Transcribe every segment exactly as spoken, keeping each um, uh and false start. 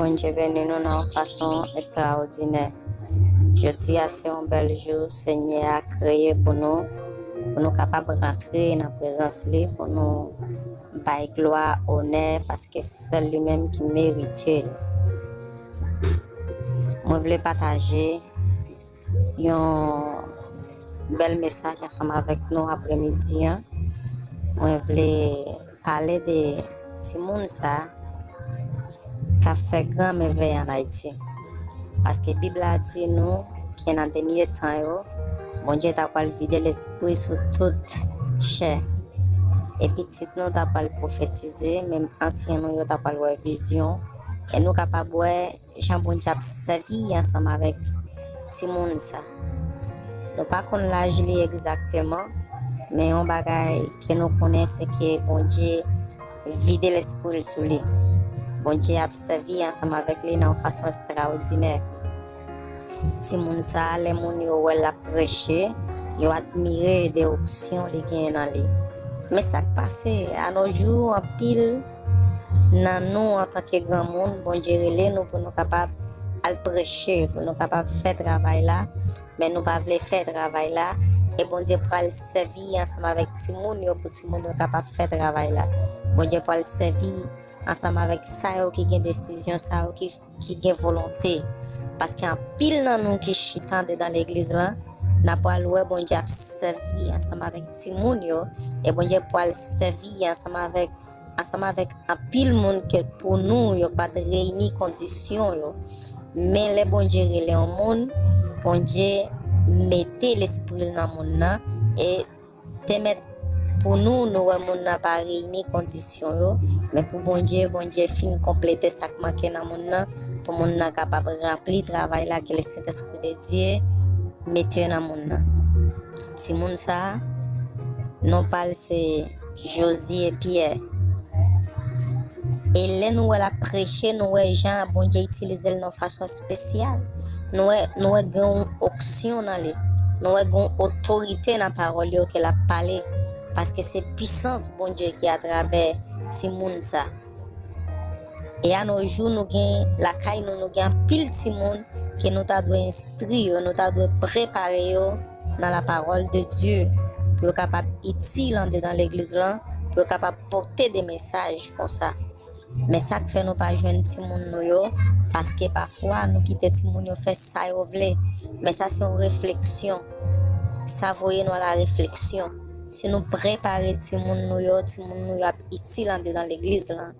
Bondye beni nou nan yon fason estraòdinè. Jodi a se yon bèl jou Senyè a kreye pou nou, pou nou kapab rantre nan prezans li, pou nou bay glwa, onè, paske se sèl li menm ki merite l. Mwen vle pataje yon bèl mesaj ansanm avèk nou apremidi an. Mwen vle pale de timoun sa k ap fè gran mèvèy ann Ayiti. Paske Bib la di nou ke nan dènye tan yo, Bondye ta pral vide lespri sou tout chè. E pitit nou ta pral pwofetize, menm ansyen nou yo ta pral wè vizyon. E nou kapab wè jan Bondye ap sèvi ansanm avèk timoun sa. Nou pa konn laj li egzakteman, men yon bagay ke nou konnen se ke Bondye vide lespri l sou li. Bondye ap sèvi ansanm avèk li nan yon fason estraòdinè. Timoun sa, lè moun yo wè l ap preche, yo admire de onksyon li genyen nan li. Men sa k pase, anojou, anpil nan nou antanke granmoun, Bondye rele nou pou nou kapab al preche, pou nou kapab fè travay la, men nou pa vle fè travay la, e Bondye pral sèvi ansanm avèk timoun yo pou timoun yo kapab fè travay la. Bondye pral sèvi ansanm avèk sa yo ki gen desizyon, sa yo ki, ki gen volonte. Paske anpil nan nou ki chita andedan legliz lan, n ap pral wè Bondye ap sèvi ansanm avèk timoun yo, e Bondye pral sèvi ansanm avèk ansanm avèk anpil moun ke pou nou yo pa t reyini kondisyon yo. Men lè Bondye rele yon moun, Bondye mete lespri l nan moun nan e te mèt pou nou, nou wè moun nan pa reyini kondisyon yo, men pou Bondye, Bondye fin konplete sa k manke nan moun nan, pou moun nan kapab ranpli travay la ke Lesentespri de Dye mete nan moun nan. Timoun sa, non pa l se Josie Pierre. E lè nou wè l ap preche, nou wè jan Bondye itilize l nan yon fason espesyal. Nou wè, nou wè gen yon onksyon nan li. Nou wè gen yon otorite nan pawòl yo ke l ap pale. Paske se pisans Bondye ki atravè timoun sa. E anojou nou gen, lakay nou, nou gen anpil timoun ke nou ta dwe enstri yo, nou ta dwe prepare yo nan la parole de Dieu, pou yo kapab itil andedan legliz lan, pou yo kapab pote de mesaj konsa. Men sa k fè nou pa jwenn timoun nou yo, paske pafwa nou kite timoun yo fè sa yo vle. Men sa se yon refleksyon. Sa voye nou a la refleksyon. Si nou prepare timoun nou yo, timoun nou yo ap itil andedan legliz lan.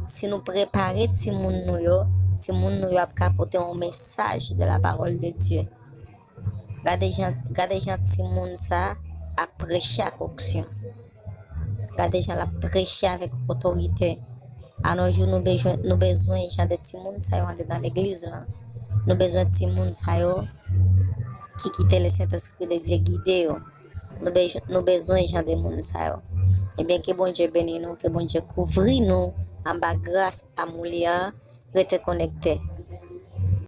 Si nou prepare timoun nou yo, timoun nou yo ap ka pote yon mesaj de la parole de Dieu. Gade jan, gade jan timoun sa ap preche ak onksyon. Gade jan l ap preche avèk otorite. Anojou nou bezwen, nou bezwen jan de timoun sa yo andedan legliz lan. Nou bezwen timoun sa yo ki kite Lesentespri de Dye gide yo. Nou bezwen, nou bezwen jan de moun sa yo. Ebyen, ke Bondye beni nou, ke Bondye kouvri nou anba gras amou li a. Rete konekte.